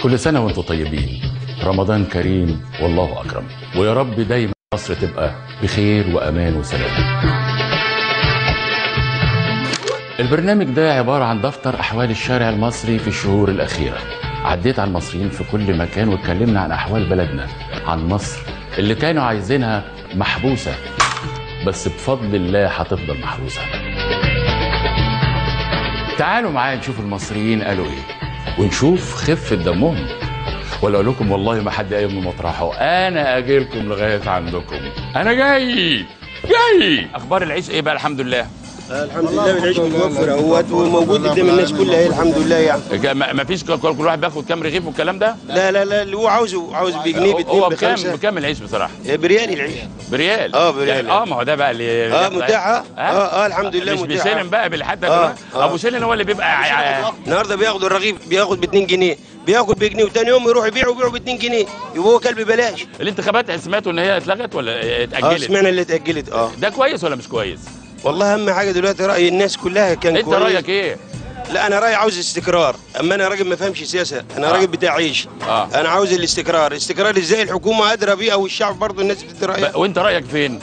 كل سنة وانتم طيبين، رمضان كريم والله أكرم، ويا رب دايما مصر تبقى بخير وأمان وسلام. البرنامج ده عبارة عن دفتر أحوال الشارع المصري في الشهور الأخيرة. عديت على المصريين في كل مكان واتكلمنا عن أحوال بلدنا، عن مصر اللي كانوا عايزينها محبوسة، بس بفضل الله هتفضل محروسة. تعالوا معايا نشوف المصريين قالوا ايه ونشوف خفة دمهم، ولا اقول لكم والله ما حد قايم من مطرحه، انا اجيلكم لغاية عندكم، انا جاي جاي. اخبار العيش ايه بقى؟ الحمد لله الحمد لله، العيش متوفر اهوت وموجود قدام الناس كلها اهي الحمد لله. يعني ما فيش كل واحد بياخد كام رغيف والكلام ده؟ لا لا لا، اللي هو عاوزه، عاوز بجنيه باتنين بخمسة. بكام العيش بصراحة؟ بريال العيش. بريال؟ بريال يعني. ما هو ده بقى اللي متاحة. الحمد لله مش متاحة، مش بشيلن بقى بالحد. ابو شيلن هو اللي بيبقى النهارده بياخد الرغيف، بياخد ب 2 جنيه، بياخد بجنيه، وتاني يوم يروح يبيعه ويبيعه ب 2 جنيه، يبقى هو كلب ببلاش. الانتخابات سمعتوا ان هي اتلغت ولا اتاجلت؟ سمعنا اللي اتاجلت. ده كويس ولا مش كويس؟ والله اهم حاجة دلوقتي راي الناس كلها كان انت كويس. رايك ايه؟ لا انا رايي عاوز استقرار، اما انا راجل ما فهمش سياسة، انا راجل بتاع عيش. انا عاوز الاستقرار، استقرار ازاي الحكومة قادرة بيه او الشعب برضه الناس بتدي رايها. وانت رايك فين؟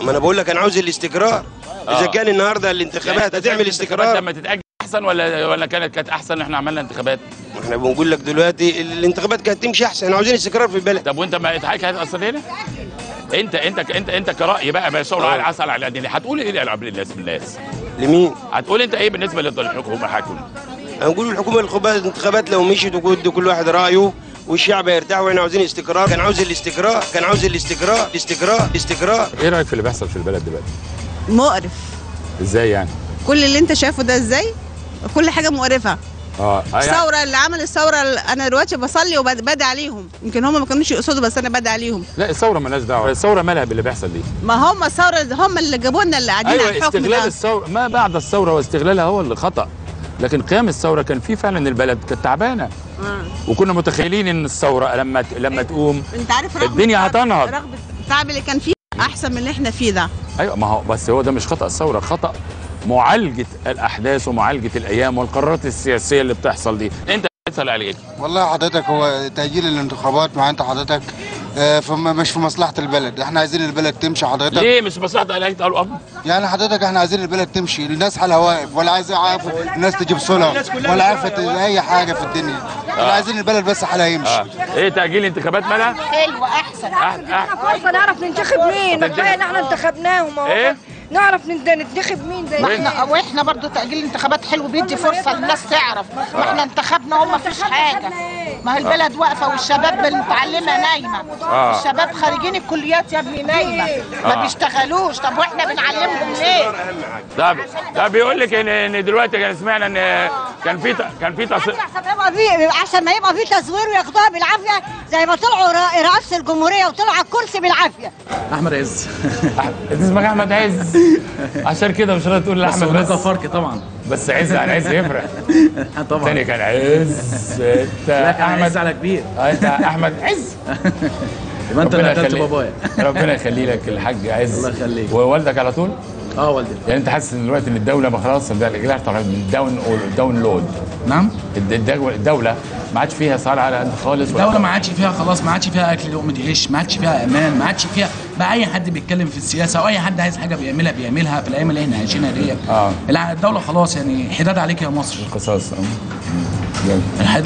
ما انا بقول لك انا عاوز الاستقرار. اذا كان النهارده الانتخابات يعني هتعمل استقرار لما تتاجل احسن ولا كانت احسن ان احنا عملنا انتخابات؟ ما احنا بنقول لك دلوقتي الانتخابات كانت تمشي احسن، احنا عاوزين استقرار في البلد. طب وانت ما حضرتك هتأثر هنا؟ انت انت انت انت كرأي بقى ما شاء الله على العسل على الدنيا، هتقول ايه للناس الناس؟ لمين؟ هتقول انت ايه بالنسبة للحكومة؟ حاكم هنقول الحكومة الانتخابات لو مشيت وكل كل واحد رايه والشعب هيرتاح، واحنا عاوزين استقرار. كان عاوز الاستقرار، كان عاوز الاستقرار، استقرار، استقرار. ايه رايك في اللي بيحصل في البلد دلوقتي؟ مقرف. ازاي يعني؟ كل اللي انت شايفه ده ازاي؟ كل حاجة مقرفة. الثورة اللي عمل الثورة، انا دلوقتي بصلي وبدعي عليهم، يمكن هم ما كانوش يقصدوا بس انا بدعي عليهم. لا الثورة مالهاش دعوه، الثورة مالها باللي بيحصل دي؟ ما هم الثورة هم اللي جابوا لنا اللي قاعدين على الحكم. استغلال الثورة، ما بعد الثورة واستغلالها هو اللي خطا، لكن قيام الثورة كان في فعلا البلد كانت تعبانة. وكنا متخيلين ان الثورة لما تقوم انت عارف الدنيا هتنهض. رغم التعب اللي كان فيه احسن من اللي احنا فيه ده. ايوه ما هو بس هو ده مش خطا الثورة، خطا معالجة الأحداث ومعالجة الأيام والقرارات السياسية اللي بتحصل دي. أنت بتسأل على إيه؟ والله حضرتك هو تأجيل الانتخابات مع أنت حضرتك مش في مصلحة البلد، إحنا عايزين البلد تمشي حضرتك. ليه مش مصلحة البلد؟ يعني حضرتك إحنا عايزين البلد تمشي، الناس حالها واقف، ولا عايزة عارفة الناس تجيب صلة، ولا عارفة أي حاجة في الدنيا. إحنا عايزين البلد بس حالها يمشي. إيه تأجيل الانتخابات مالها؟ حلو أحسن. فرصة نعرف ننتخب مين، ما كفاية إن إحنا انتخبناهم أهو. إيه؟ نعرف ننتخب مين زي ما واحنا برضو تأجيل الانتخابات حلو، بيدي فرصة للناس تعرف. ما احنا انتخبنا هم مفيش حاجة، ما هي البلد واقفة والشباب المتعلمة نايمة. الشباب خارجين الكليات يا ابني نايمة، ما بيشتغلوش. طب واحنا بنعلمهم ليه؟ طب بيقول لك ان دلوقتي كان سمعنا ان كان في عشان ما يبقى في تزوير وياخدوها بالعافية زي ما طلعوا رئاسة الجمهورية وطلعوا على الكرسي بالعافية. احمد عز. اسمك احمد عز عشان كده مش راضي تقول لاحمد، بس هناك فرق طبعا، بس عز عن عز يفرق. طبعا الثاني كان عز، انت احمد عز على كبير. انت احمد عز. يبقى انت اللي قتلت بابايا. ربنا يخلي لك الحاج عز. الله يخليك. ووالدك على طول؟ والدي. يعني انت حاسس ان دلوقتي ان الدولة ما خلاص من download؟ نعم؟ الدولة ما عادش فيها صار على قد خالص، الدولة ما عادش فيها خلاص، ما عادش فيها اكل لقمة عيش، ما عادش فيها امان، ما عادش فيها بقى اي حد بيتكلم في السياسة او اي حد عايز حاجة بيعملها في الايام اللي احنا عايشينها ديت. الدولة خلاص يعني حداد عليك يا مصر. القصاص.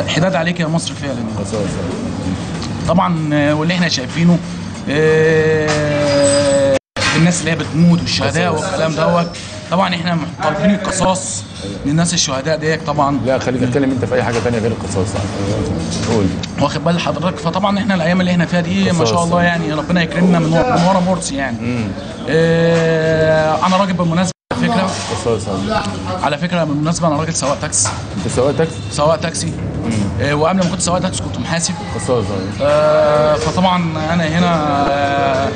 حداد عليك يا مصر فعلا. القصاص طبعا. واللي احنا شايفينه الناس اللي هي بتموت والشهداء والكلام دوت، طبعا احنا طالبين القصاص للناس الشهداء ديت طبعا. لا خليك تتكلم انت في اي حاجة ثانية غير القصاص. قول. واخد بال حضرتك؟ فطبعا احنا الايام اللي احنا فيها دي ما شاء الله يعني ربنا يكرمنا من ورا مرسي يعني. انا راجل بالمناسبة على فكرة. قصاص على فكرة بالمناسبة انا راجل سواق تاكسي. انت سواق تاكسي؟ سواق تاكسي. وقبل ما كنت سواق تاكسي كنت محاسب. قصاص. فطبعا انا هنا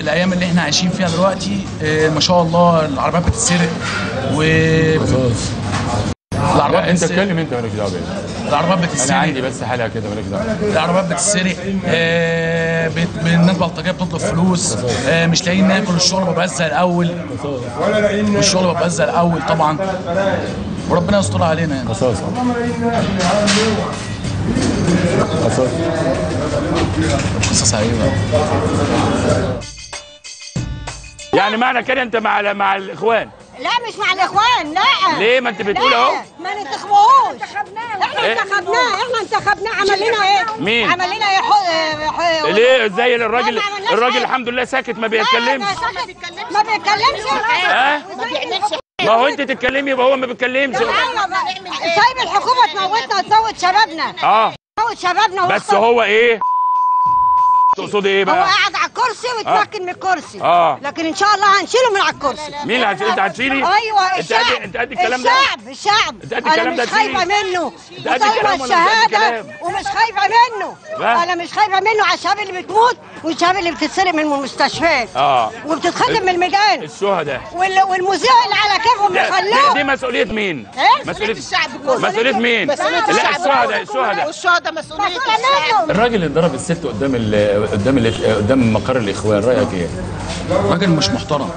الايام اللي احنا عايشين فيها دلوقتي ما شاء الله العربيات بتتسرق و قصاص. العربيات انت اتكلم، انت مالكش دعوه بيا. العربيات بتتسرق. انا عندي بس حلقة كده مالكش دعوه. العربيات بتتسرق، الناس بلطجيه بتطلب فلوس، مش لاقيين ناكل، الشغل ما بقاش زي الاول. والشغل ما بقاش زي الاول طبعا، وربنا يستر علينا يعني. قصاص. قصاص. قصاص على ايه بقى؟ يعني معنى كده انت مع الاخوان؟ لا مش مع الاخوان، لا. ليه؟ ما انت بتقول اهو. ما ننتخبوهوش. احنا انتخبناه، احنا انتخبناه. عمل لنا ايه؟ مين؟ عمل لنا ايه؟ ليه؟ ازاي الراجل؟ الراجل الحمد لله ساكت ما بيتكلمش. ما بيتكلمش. ما بيعملش. ما هو انت تتكلمي يبقى هو ما بيتكلمش. سايب الحكومة تموتنا وتموت شبابنا. تموت شبابنا. بس هو ايه؟ تقصدي ايه بقى؟ هو قاعد على الكرسي واتمكن من الكرسي. لكن ان شاء الله هنشيله من على الكرسي. مين اللي هتشيله؟ انت هتشيلي؟ ايوه الشعب. انت قد الكلام ده؟ الشعب. انت قد الكلام ده؟ انا مش خايفة منه. وطالبه الشهادة ومش خايفة منه. انا مش خايفة منه على الشباب اللي بتموت والشباب اللي بتتسرق من المستشفيات وبتتخدم من الميدان. الشهداء والمذيع اللي على كيفهم يخلوه. دي مسؤولية مين؟ مسؤولية الشعب كله. مسؤولية مين؟ مسؤولية الشعب. الشهداء. والشهداء مسؤولية الشعب. الراجل اللي ضرب الست قدام مقر الاخوان، رايك ايه؟ راجل مش محترم.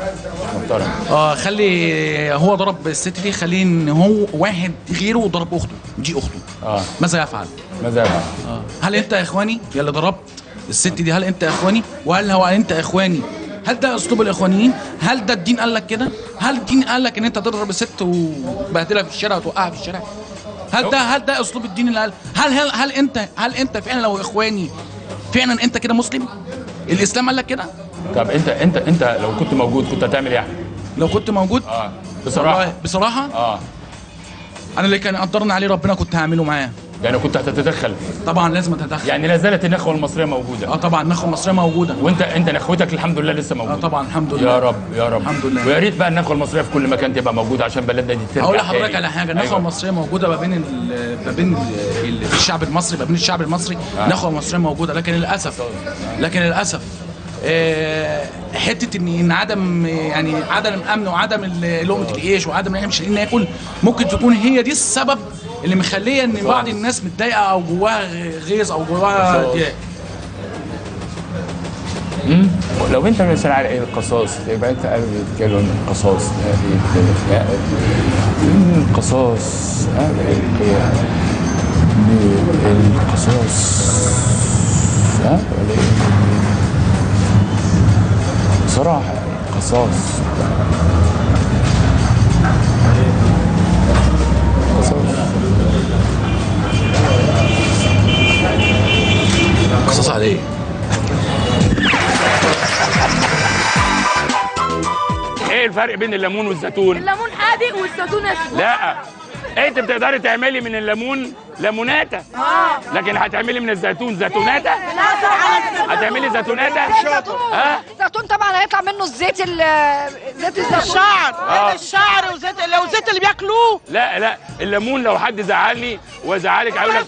محترم. خلي هو ضرب الست دي، خليه ان هو واحد غيره وضرب اخته، دي اخته. ماذا يفعل؟ ماذا يفعل؟ هل انت يا اخواني يا اللي ضربت الست دي، هل انت يا اخواني؟ وهل هو انت يا اخواني؟ هل ده اسلوب الاخوانيين؟ هل ده الدين قال لك كده؟ هل الدين قال لك ان انت تضرب الست وتبهدلها في الشارع وتوقعها في الشارع؟ هل ده اسلوب الدين اللي قال؟ هل انت فعلا لو اخواني فعلا انت كده مسلم؟ الاسلام قال لك كده؟ طب انت لو كنت موجود كنت هتعمل ايه؟ لو كنت موجود؟ بصراحة بصراحة انا اللي كان قدرنا عليه ربنا كنت هعمله معاه. يعني كنت هتتدخل؟ طبعا لازم اتدخل. يعني لا زالت النخوه المصرية موجودة. طبعا النخوه المصرية موجودة. وانت نخوتك الحمد لله لسه موجودة. طبعا الحمد لله. يا رب يا رب الحمد لله. ويا ريت بقى النخوه المصرية في كل مكان تبقى موجودة عشان بلدنا دي ترجع. اقول لحضرتك على حاجة، النخوه المصرية موجودة ما بين الشعب المصري، ما بين الشعب المصري النخوه المصرية موجودة، لكن للاسف حتة ان عدم، يعني عدم الامن وعدم لقمة العيش وعدم ان احنا مش لاقيين ناكل، ممكن تكون هي دي السبب اللي مخليه ان بعض الناس متضايقة او جواها غيظ او جواها ضيق. لو انت مثلا على القصاص، يبقى انت بتتكلم عن القصاص، القصاص القصاص بصراحة قصاص قصاص قصاص على ايه؟ ايه الفرق بين الليمون والزيتون؟ الليمون حادق والزيتون اسود. لا انت بتقدري تعملي من الليمون ليموناته، لكن هتعملي من الزيتون زيتوناته؟ هتعملي زيتوناته؟ الزيتون طبعا هيطلع منه الزيت، زيت الزيتون، الشعر، زيت الشعر وزيت، لو زيت اللي بياكلوه. لا لا الليمون لو حد زعلني وزعلك هقول لك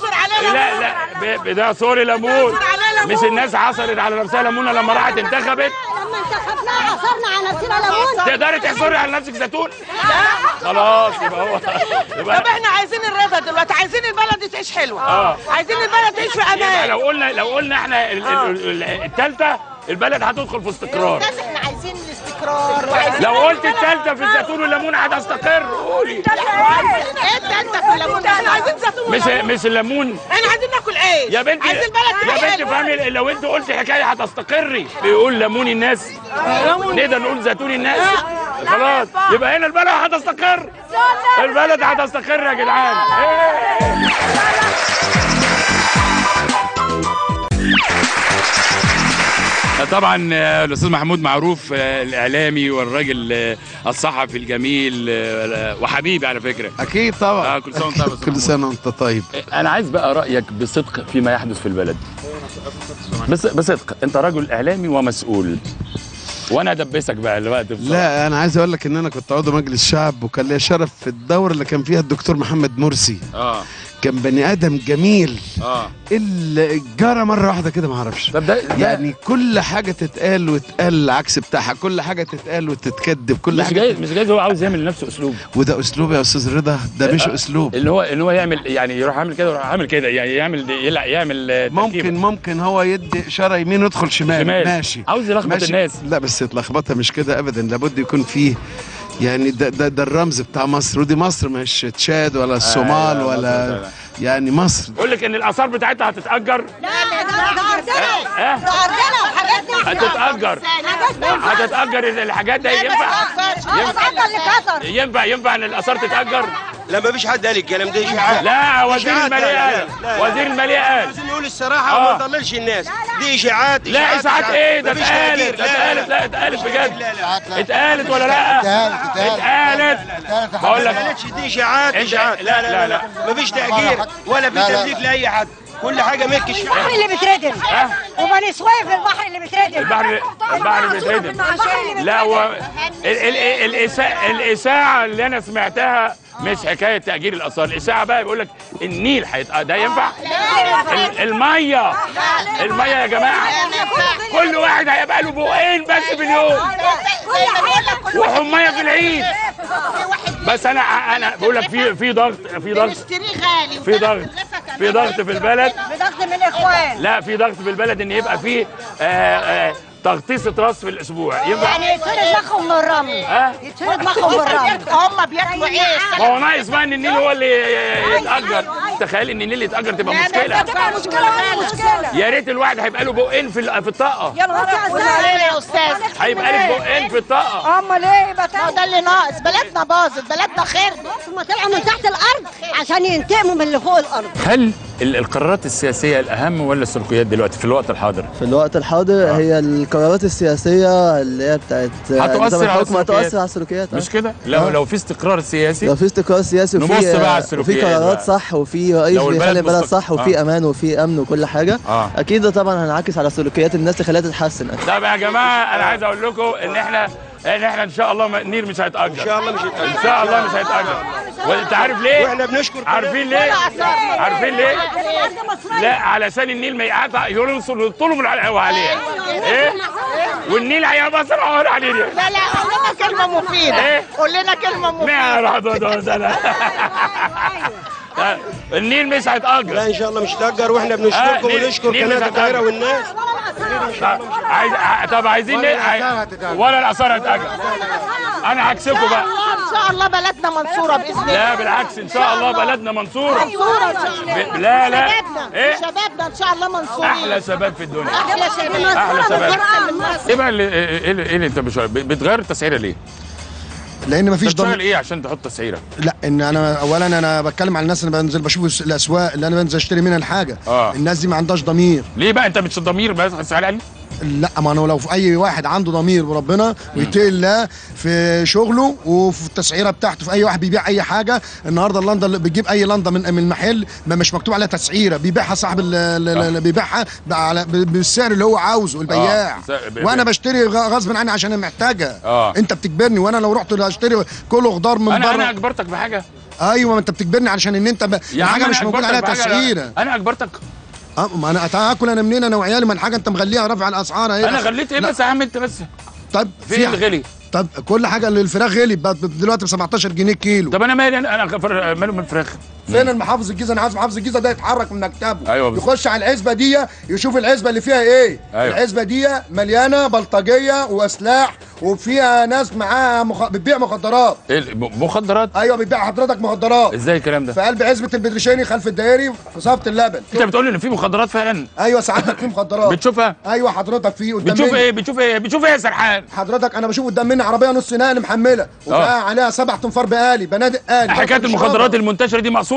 لا لا ده sorry ليمون، مش الناس عصرت على نفسها ليمونه لما راحت انتخبت؟ لما انتخبناها عصرنا على نفسنا ليمون. تقدري تعصري على نفسك زيتون؟ لا خلاص يبقى هو. طب احنا عايزين الرضا دلوقتي، عايزين البلد تعيش حلوة، عايزين البلد تعيش في امان. لو قلنا احنا الثالثة البلد هتدخل في استقرار. احنا عايزين الاستقرار. لو قلت الثالثة في الزيتون والليمون هتستقر. قولي ايه الثالثة في الليمون؟ احنا عايزين زيتون والليمون، مش الليمون. احنا عايزين ناكل عيش يا بنتي، عايزين البلد تعيش. يا بنتي فهمي، لو انت قلت حكاية هتستقري. بيقول ليمون الناس، نقدر نقول زيتون الناس. خلاص يبقى هنا البلد هتستقر، البلد هتستقر يا جدعان. طبعا الاستاذ محمود معروف، الاعلامي والراجل الصحفي الجميل وحبيبي على فكرة. اكيد طبعا. كل سنة وانت طيب. كل سنة وانت طيب. انا عايز بقى رايك بصدق فيما يحدث في البلد، بس بصدق، انت رجل اعلامي ومسؤول، وانا ادبسك بقى الوقت بصراحة. لا انا عايز اقول لك ان انا كنت عضو مجلس شعب، وكان لي شرف في الدورة اللي كان فيها الدكتور محمد مرسي. كان بني ادم جميل. اللي جرى مرة واحدة كده ما اعرفش. طب ده يعني كل حاجة تتقال وتقال العكس بتاعها، كل حاجة تتقال وتتكذب، كل مش حاجة جايز، مش جايز هو عاوز يعمل لنفسه اسلوب، وده اسلوب يا استاذ رضا، ده مش اسلوب اللي هو يعمل، يعني يروح عامل كده ويروح عامل كده، يعني يعمل ممكن هو يدي اشارة يمين ويدخل شمال. ماشي، عاوز يلخبط الناس. لا بس يتلخبطها مش كده ابدا، لابد يكون فيه يعني ده الرمز بتاع مصر، ودي مصر مش تشاد ولا الصومال ولا يعني مصر. بقول لك ان الاثار بتاعتها هتتاجر. لا ده ارضنا، ده ارضنا وحاجاتنا هتتاجر، هتتاجر الحاجات دي. ينفع ينفع ان الاثار تتاجر؟ لا ما فيش حد قال الكلام ده، اشاعات. لا وزير المالية قال، وزير المالية قال. عايزين نقول الصراحة وما نضللش الناس، دي اشاعات. لا اشاعات ايه ده؟ اتقالت، اتقالت، لا اتقالت بجد، اتقالت ولا لا؟ اتقالت. بقول لك ما اتقالتش، دي اشاعات، اشاعات. لا لا لا ما فيش تاجير ولا في تمليك لاي حد، كل حاجة ملك الشعب. البحر اللي بيتردم، وبني سويف البحر اللي بيتردم، البحر اللي بيتردم. لا هو الاشاعة اللي انا سمعتها مش حكاية تاجير الاثار، الاشاعة بقى بيقول لك النيل ده ينفع؟ المية، المية يا جماعة كل واحد هيبقى له بقين بس في اليوم، وحميه في العيد. بس انا بقول لك في ضغط، في ضغط، في ضغط، في ضغط في البلد، في ضغط من الاخوان. لا في ضغط في البلد ان يبقى في تغطيسة راس في الاسبوع. ينفع يعني يتفرد مخهم من الرمل؟ يتفرد مخهم من الرمل. هم بياكلوا ايه؟ ما هو ناقص بقى ان النيل هو اللي يتأجر. تخيل ان النيل يتأجر تبقى مشكلة، تبقى مشكلة، مشكلة. يا ريت الواحد هيبقى له بقين في الطاقة. يا نهار يا استاذ، هيبقى لك بقين في الطاقة. امال ايه يبقى؟ ما ده اللي ناقص، بلدنا باظت، بلدنا خربت. هم طلعوا من تحت الارض عشان ينتقموا من اللي فوق الارض. هل القرارات السياسية الأهم ولا السلوكيات دلوقتي في الوقت الحاضر؟ في الوقت الحاضر هي القرارات السياسية اللي هي بتاعت هتؤثر على السلوكيات، هتؤثر على السلوكيات، مش كده؟ لو في استقرار سياسي، لو في استقرار سياسي وفي نبص بقى على السلوكيات، وفي قرارات صح، وفي رئيس بيخلي البلد صح، وفي أمان وفي أمن وكل حاجة، أكيد ده طبعا هينعكس على سلوكيات الناس تخليها تتحسن. طب يا جماعة أنا عايز أقول لكم إن احنا ان شاء الله النيل مش هيتأجر، ان شاء الله مش هيتأجر، ان شاء الله مش هيتأجر. وانت عارف ليه؟ واحنا بنشكر. عارفين ليه؟ عارفين ليه؟ لا علشان النيل ما يقطع يوصل طوله من عليه. ايه؟ والنيل هيبقى سرعان علينا. لا لا قول لنا كلمة مفيدة، قول لنا كلمة مفيدة. النيل مش هيتأجر. لا ان شاء الله مش هيتأجر، واحنا بنشكركم ونشكر قناة القاهرة والناس. طب عايزين ولا الآثار هتتأجر. أنا هكسبكم بقى. إن شاء الله بلدنا منصورة بإذن الله. لا بالعكس إن شاء الله بلدنا منصورة. منصورة إن شاء الله. لا لا إيه؟ شبابنا إن شاء الله منصورين. أحلى شباب في الدنيا. أحلى شباب. أحلى شباب. إيه بقى اللي أنت بتغير التسعيرة ليه؟ لان مفيش ضمير. بتشتغل ايه عشان تحط تسعيره؟ لا ان انا اولا انا بتكلم على الناس اللي بنزل بشوف الاسواق اللي انا بنزل اشتري منها الحاجة. الناس دي ما عندهاش ضمير. ليه بقى انت مش ضمير بس سعر عالي؟ لا ما انا لو في اي واحد عنده ضمير وربنا ويتقي الله في شغله وفي التسعيره بتاعته، في اي واحد بيبيع اي حاجة النهارده اللندا اللي بتجيب اي لندا من المحل ما مش مكتوب عليها تسعيره، بيبيعها صاحب اللي بيبيعها بالسعر اللي هو عاوزه البياع. وانا بشتري غصب عني عشان انا محتاجها. انت بتجبرني، وانا لو رحت اشتري كله خضار من بره. انا اجبرتك بحاجة؟ ايوه ما انت بتجبرني علشان ان انت حاجة مش موجود عليها تسعيره. انا اجبرتك؟ ما انا اكل انا منين انا وعيالي؟ ما الحاجة انت مغليها رافع الاسعار اهي. انا غليت ايه بس يا عم انت بس؟ طب في الغلي؟ طب كل حاجة، الفراخ غلي دلوقتي ب 17 جنيه كيلو. طب انا مالي، انا ماله من الفراخ؟ فين المحافظ الجيزة؟ انا عايز محافظ الجيزة ده يتحرك من مكتبه. أيوة يخش على العزبة دي يشوف العزبة اللي فيها ايه. أيوة. العزبة دي مليانة بلطجيه واسلاح، وفيها ناس معاها بتبيع مخدرات. ايه مخدرات؟ ايوه بتبيع حضرتك مخدرات. ازاي الكلام ده؟ في قلب عزبه البدرشيني خلف الدائري في صفة اللبن. انت بتقول لي ان في مخدرات فعلا؟ ايوه سعادتك في مخدرات. بتشوفها؟ ايوه حضرتك في قدام. بتشوف ايه؟ بتشوف ايه؟ بتشوف ايه يا سرحان؟ حضرتك انا بشوف قدام مني عربية نص نقل محمله وفيها عليها 7 تنفار بقالي بنادق آلي. حكاية المخدرات المنتشرة دي مقصوده؟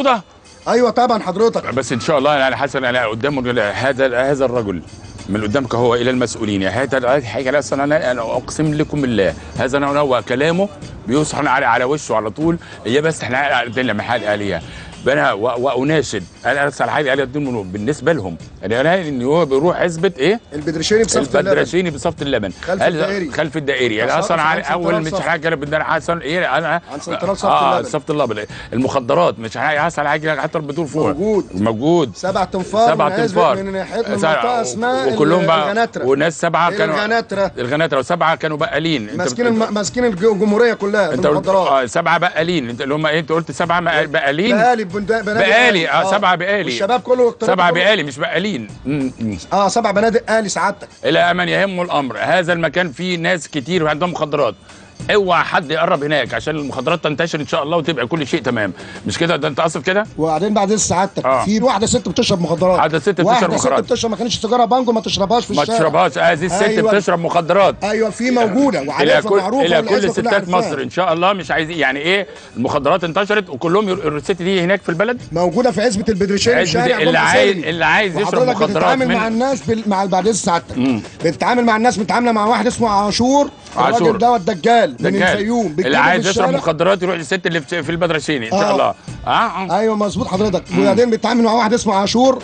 ايوه طبعا حضرتك. بس ان شاء الله يعني حسن انا قدامه هذا الرجل من قدامك هو الى المسؤولين. هذا الحاجة اصلا انا اقسم لكم بالله هذا هو كلامه بيصحن على وشه على طول. هي بس احنا لما حال آلية انا واناشد انا ارسل حاجة آلية بالنسبة لهم انا ان هو بيروح عزبه ايه؟ البدرشيني بصفة اللبن. البدرشيني بصفة اللبن خلف الدائري. خلف الدائري يعني اصلا اول مش حاجة بدنا حصل ايه انا عن سنترال صفة اللبن. صفة اللبن المخدرات مش حصل حاجة حتى بتدور فوق موجود 7 تنفار 7 تنفار من منطقة اسمها وكلهم بقى الغناتره وناس 7 كانوا الغناتره و7 كانوا بقالين. ماسكين الجمهورية كلها بالمخدرات. 7 بقالين اللي هم ايه؟ انت قلت 7 بقالين بقالي 7 بقالي والشباب كله 7 بقالي مش بقالين. 7 بنادق آلي سعادتك. الى من يهم الامر، هذا المكان فيه ناس كتير وعندهم مخدرات. اوعى حد يقرب هناك عشان المخدرات تنتشر ان شاء الله وتبقى كل شيء تمام، مش كده؟ ده انت قصد كده؟ وبعدين بعد سعادتك في واحدة ست بتشرب مخدرات، واحدة ست بتشرب مخدرات، ست بتشرب ما كانتش سيجارة بانجو ما تشربهاش في الشارع، ما تشربهاش. هذه الست أيوة. بتشرب مخدرات، ايوه في موجودة وعارفه معروفة الى كل ستات مصر ان شاء الله، مش عايزين يعني ايه المخدرات انتشرت وكلهم الست دي هناك في البلد موجودة في عزبه البدرشين، الشارع اللي عايز يشرب مخدرات. بتتعامل مع الناس مع بعد سعادتك بتتعامل مع الناس، متعامله مع واحد اسمه عاشور، الراجل دوت دجال من الفيوم، اللي عايز يشرب مخدرات يروح للست اللي في البدرشيني ان شاء الله. ايوه مظبوط حضرتك. وبعدين بيتعامل مع واحد اسمه عاشور،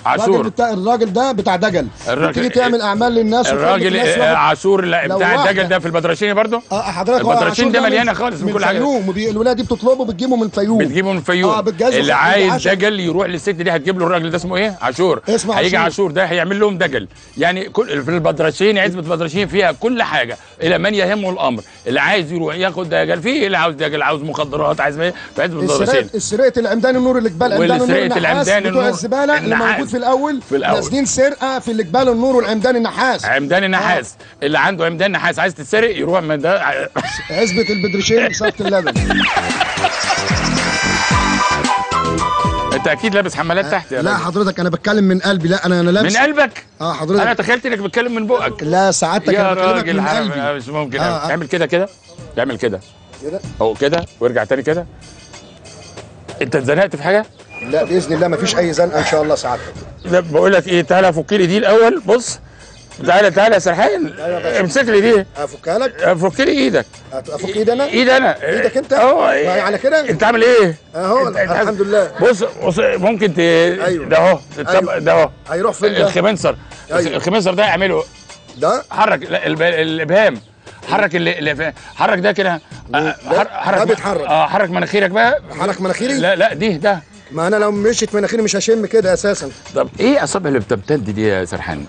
الراجل ده بتاع دجل، بتيجي تعمل اعمال للناس. الراجل عاشور بتاع الدجل ده في البدرشيني برضه؟ حضرتك البدرشين ده مليانة خالص من كل حاجة، الولاية دي بتطلبه بتجيبه من الفيوم، بتجيبه من الفيوم. اللي عايز دجل يروح للست دي، هتجيب له الراجل ده اسمه ايه؟ عاشور. هيجي عاشور ده هيعمل لهم دجل، يعني كل في البدرشين، عزبه البدرشين فيها كل حاجة الى من يهمه الامر، اللي عايز يروح ياخد دجل فيه، اللي عاوز دجل، عاوز مخدرات، عايز ايه في عزبه البدرشين. سرقه العمدان النور، الاقبال عمدان النور النحاس بتوع الزبالة اللي موجود في الاول، نازلين سرقه في الاقبال النور والعمدان النحاس، عمدان النحاس. اللي عنده عمدان نحاس عايز تتسرق يروح من ده عزبه البدرشين بصفة اللبن. انت اكيد لابس حمالات تحت يا لا حضرتك انا بتكلم من قلبي. لا انا لابس من قلبك؟ حضرتك انا تخيلت انك بتتكلم من بقك. لا سعادتك انا بكلمك من قلبي. مش ممكن. اعمل كده كده، اعمل كده كده او كده وارجع تاني كده. انت اتزنقت في حاجة؟ لا باذن الله مفيش اي زنقه ان شاء الله سعادتك. لا بقول لك ايه، تعالى فك لي دي الاول. بص تعالى تعالى يا سرحان، امسك لي دي. افكها لك؟ افك لي ايدك. افك ايدي انا؟ ايدي انا. ايدك انت؟ اهو على كده؟ انت عامل ايه؟ اهو الحمد لله. بص بص ممكن ايوه ده اهو. ده اهو هيروح فين ده؟ الخمنصر. أيوة. الخمنصر ده اعمله ده؟ حرك الابهام، حرك حرك ده كده، حرك ده بيتحرك. حرك مناخيرك بقى. حرك مناخيري؟ لا لا دي ده، ما انا لو مشيت مناخيري مش هشم كده اساسا. طب ايه اصابع اللي بتمتد دي يا سرحان؟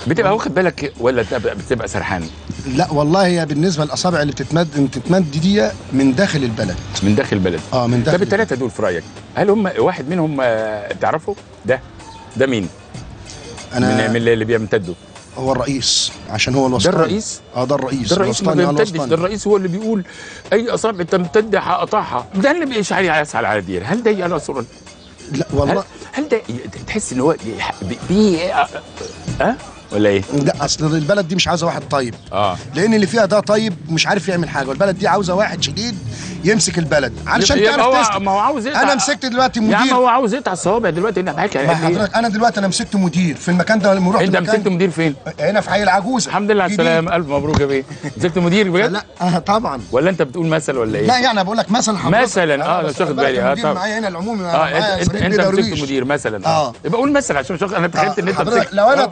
بتبقى واخد بالك ولا بتبقى سرحان؟ لا والله هي بالنسبة للاصابع اللي بتتمد دي من داخل البلد. من داخل البلد. من داخل. طب الثلاثة دول في رايك هل هم واحد منهم تعرفه؟ ده مين؟ انا من اللي بيمتدوا؟ هو الرئيس، عشان هو الوسطاني. ده الرئيس؟ ده الرئيس. ده الرئيس ما بيمتدش، ده الرئيس هو اللي بيقول اي اصابع تمتد هقطعها. ده اللي بيعيش عليه يسعى على دير. هل ده يا لا والله. هل ده تحس ان هو بي ولا ايه؟ لا اصل البلد دي مش عاوزه واحد طيب. لان اللي فيها ده طيب مش عارف يعمل حاجة، والبلد دي عاوزه واحد شديد يمسك البلد علشان تعرف تسلم. ما هو عاوز يقطع. انا مسكت دلوقتي مدير. يا عم هو عاوز يقطع الصوابع دلوقتي. انا معاك يا حضرتك. انا دلوقتي انا مسكت مدير في المكان ده لما رحت. انت مسكت مدير فين؟ هنا في حي العجوزة. الحمد لله على السلامة، الف مبروك يا بيه. مسكت مدير بجد؟ لا طبعا. ولا انت بتقول مثل ولا ايه؟ لا يعني بقول لك مثلا حضرتك. مثلا انا مش واخد بالي. طبعا معايا هنا العمومي. انت مسكت مدير مثلا. يبقى قول مثلا عشان مش انا تخيلت ان انت مسكت. لو انا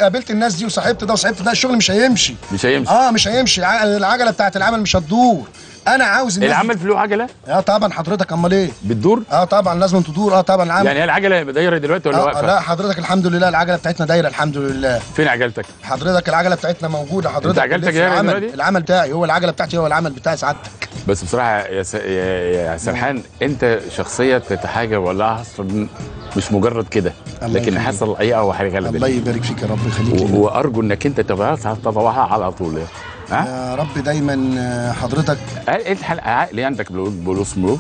قابلت الناس دي وصاحبت ده وصاحبت ده الشغل مش هيمشي. مش هيمشي. مش هيمشي. العجلة بتاعت العمل مش هتدور. انا عاوز الناس العمل في له عجله؟ طبعا حضرتك، امال ايه؟ بتدور؟ طبعا لازم تدور. طبعا العمل. يعني هي العجلة دايرة دلوقتي ولا واقفة؟ لا حضرتك الحمد لله العجلة بتاعتنا دايرة الحمد لله. فين عجلتك؟ حضرتك العجلة بتاعتنا موجودة حضرتك. انت عجلتك دايرة دلوقتي؟ العمل بتاعي هو العجلة بتاعتي، هو العمل بتاعي سعادتك. بس بصراحة يا سرحان انت شخصية تتحاجب ولا اصلا مش مجرد كده، لكن حصل اي او حاجة غلط. الله يبارك فيك يا رب يخليك. وارجو انك انت تتابعها على طول. يا رب دايما حضرتك. ايه العقل عندك بلوص ملو؟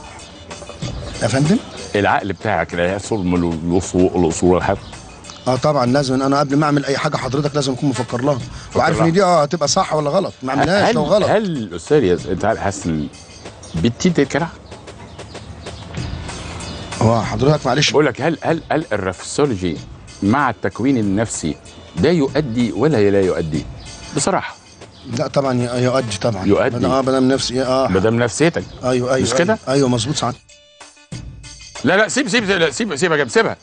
يا فندم؟ العقل بتاعك لا يحصل الاصول والحاجات. طبعا لازم انا قبل ما اعمل اي حاجة حضرتك لازم اكون مفكر لها وعارف ان دي هتبقى صح ولا غلط، ما اعملهاش لو غلط. هل الاستاذ انت حاسس بتيجي الكلام؟ هو حضرتك معلش بقول لك هل الرفسولوجي مع التكوين النفسي ده يؤدي ولا لا يؤدي؟ بصراحة لا طبعا يؤدي طبعا. يؤدي بدل نفسي بدل نفسيتك. ايوه مش كده؟ ايوه مظبوط ساعات. لا لا سيب سيب سيب سيبها سيبها.